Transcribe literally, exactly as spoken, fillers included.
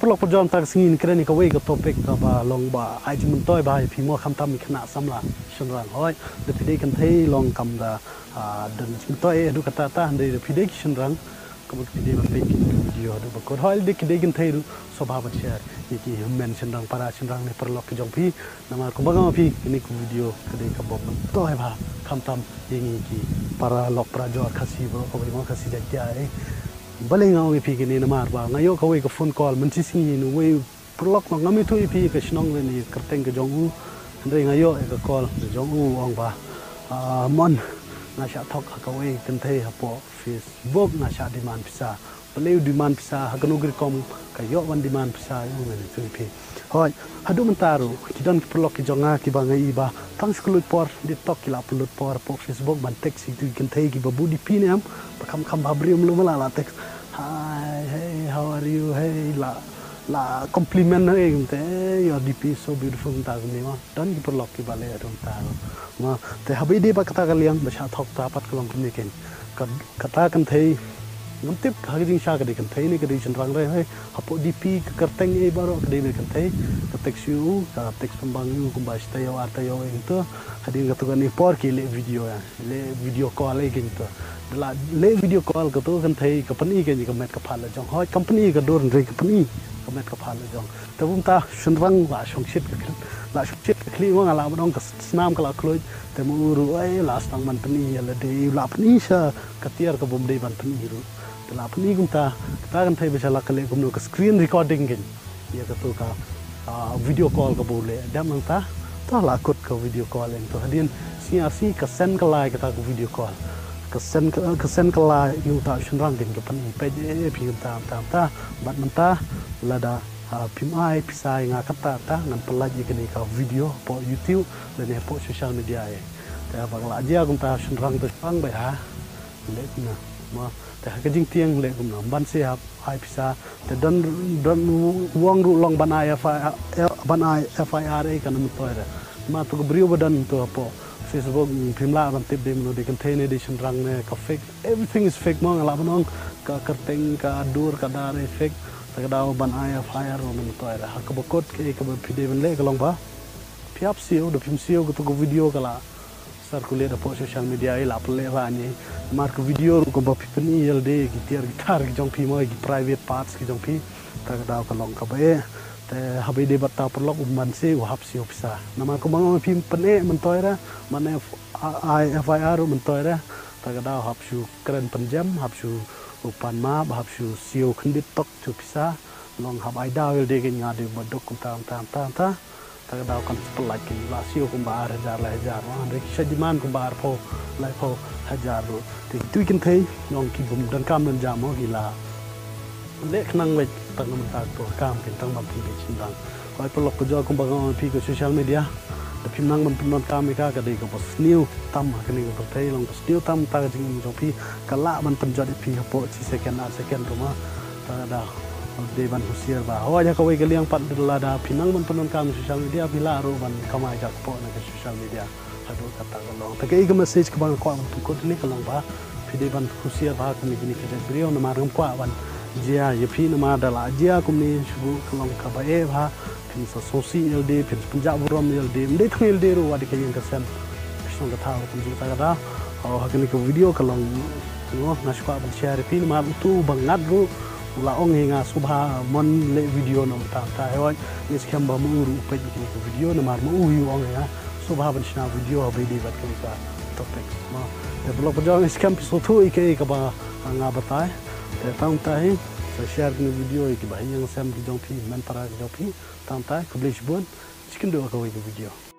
Paralok parajor, mynta ka sngi ngi kren ïa kawei ka topic kaba long ba ai jingmyntoi bha ïa phi mo, khamtam ïa ki khynnah samla shynrang. Hooid, lada phi dei kynthei long kam da, ah, don jingmyntoi haduh katta katta, hynrei lada phi dei ki shynrang, kumba phi dei ban peit ïa ki video haduh ba kut. Hooid, lada ki dei kynthei ruh sngewbha ban share ïa ki hynmen shynrang, para shynrang ne paralok ki jong phi. Namar kumba nga ong ïa phi, kane ka video ka dei kaba myntoi bha, khamtam ïa ngi ki paralok parajor Khasi baroh kawei mo, Khasi Jaiñtia eh. Balei nga ong ïa phi kane? Namar ba nga ïoh kawei ka phone call mynshisngi na uwei u paralok, ngam ïathuh ïa phi ka shnong lane ka kyrteng ka jong u. Hynrei nga ïoh ïa ka call ka jong u, u ong ba, ah, Mon, nga shah thok ha kawei ka kynthei hapoh Facebook, nga shah demand pisa. Balei u demand pisa, ha kano ka rukom ka ïoh ban demand pisa ïa u, ngan ïathuh ïa phi. Hooid, haduh mynta ruh ki don ki paralok ki jong nga kiba nga ïohi ba tang shu kylluid por, dei tok ki la pynlut por hapoh Facebook ban text ïa ki kynthei kiba buh DP ne em, ba kham kham ba briew mluh ma la la text, "Hi, hey, how are you, hey," la, la compliment na, eh, kumta, "Hey, your DP is so beautiful," kumta kumne mo. Don ki paralok kiba leh haduh mynta ruh mo. Te haba ïadei bad kata ka liang ba shah thok, ta pat ka long kumne keiñ. Ka, kata ka kynthei, ngam tip ha ka jingshisha ka dei kynthei ne ka dei shynrang re, hei. Hapoh DP ka kyrteng ei baroh ka dei ba kynthei. Ka text ïa u, ka text pynbang ïa u kumba shi taïew ar taïew ei kumta. Hadien kato kane por ki leh video ïa, leh video call ei kumta. Da la leh video call, kato ka kynthei ka pyni keiñ ïa ka met ka phad la jong. Hooid, kam pyni ïa ka dur, hynrei ka pyni ïa ka met ka phad la jong. Te kumta shynrang la shongshit ka khlieh, la shongshit ka khlieh mo, nga lah ban ong ka snam ka la khluid. Te ma u ruh, eh, la sdang ban pyni ïa lade, u la pyni sha ka tiar kaba ym dei ban pyni ruh. Te la pyni kumta, kata ka kynthei ba sha la ka leh kumno, ka screen recording keiñ ïa kato ka, ah, video call kaba u leh. Dep nangta, to la kut ka video call ïa kato. Hadien sngi ar sngi ka send kylla ïa kata ka video call. Ka send, ka, ka send kylla ïa uta u shynrang keiñ, ka pyni, peit, eh, phi kumta, kumta, kumta. Bad mynta lada, ah, phim ai pisa ïa nga katta katta, ngan pyllait ïa kane ka video hapoh YouTube lane hapoh social media eh. Te haba la jia kumta, shynrang to shynrang bha, leh kumno mo. Te ha ka jingtieng leh kumno, ban shu hap ai pisa. Te don, don u ong ruh long ban ai FIR, ban ai FIR eh, kan ym myntoi re. Namar to ka briew ba don to hapoh Facebook, phim lah ban tip dei mano, dei kynthei ne dei shynrang ne, ka fake. Everything is fake mo, nga lah ban ong, ka kyrteng, ka dur, ka dar, eh, fake. Te ka daw ban ai FIR ruh ym myntoi re. Ha kaba kut, kaei kaba phi dei ban leh ka long ba phi hap siew, da phim siew kato ka video ka la circulate hapoh social media, eh, la pynleh bha ne. Namar ka video ruh kaba phi pyni ïa lade, ki tiar ki tar ki jong phi mo, ki private parts ki jong phi. Te ka daw ka long kaba eh. Te haba ïadei bad uta u paralok, um ban siew, u hap siew pisa. Namar kumba nga ong ïa phi, pyneh ym myntoi re, ban ai FIR ruh ym myntoi re. Te ka daw hap shu kren pynjem, hap shu pan map, hap shu siew khyndiat tok shu pisa. Long hap ai daw ïa lade keiñ, nga dei ba duk kumta, kumta, kumta, kumta. Te ka daw kan pyllait keiñ, la siew kumba ar hajar lai hajar mo, hynrei ki shah demand kumba arphew laiphew hajar ruh. Te kito ki kynthei, long ki bym donkam don jam mo, ki la leh khnang beit tang namar kato ka kam keiñ, tang ban pynbeit shynrang. Hooid paralok parajor, kumba nga ong ïa phi, ka social media, da phim nang ban pyndonkam ïa ka, ka dei kaba sniew tam ha kane ka pyrthei, long ba sniew tam, ta ka jingim jong phi ka lah ban pynjot ïa phi hapoh shi second, ar second ruh mo. Te ka daw dei ban husiar bha. Hooid, ha kawei ka liang pat, lada phi nang ban pyndonkam social media, phi lah ruh ban kamai jakpoh na ka social media. Haduh katta ka long. Te kaei ka message kaba nga kwah ban pynkut hangne ka long ba phi dei ban husiar bha kumne kine ki jait briew, namar ngam kwah ban jia ïa phi, namar da la jia kumne shuh ka long kaba eh bha. Phin sa sngewsih ïa lade, phin sa pynjah burom ïa lade, ym dei tang ïa lade ruh, wat ïa ka ïing ka sem, ka shnong ka thaw, kumjuh. Te ka daw, oh, ha kane ka video ka long, nga shu kwah ban share ïa phi, namar uto uba ngat ruh u la ong ïa nga, sngewbha Mon leh video noh mynta mynta. Hooid, nga skhem ba ma u ruh u peit ïa kane ka video, namar ma u hi u ong ïa nga sngewbha ban shna video haba ïadei bad kane ka topic mo. Te paralok parajor, nga skhem phi sngewthuh ïa kaei kaba nga batai. Te tang mynta hi, sa share kane ka video ïa kiba ha ïing ha sem ki jong phi, hynmen para ki jong phi. Tang mynta hi, khublei shibun. Sa ïakynduh ha kawei ka video.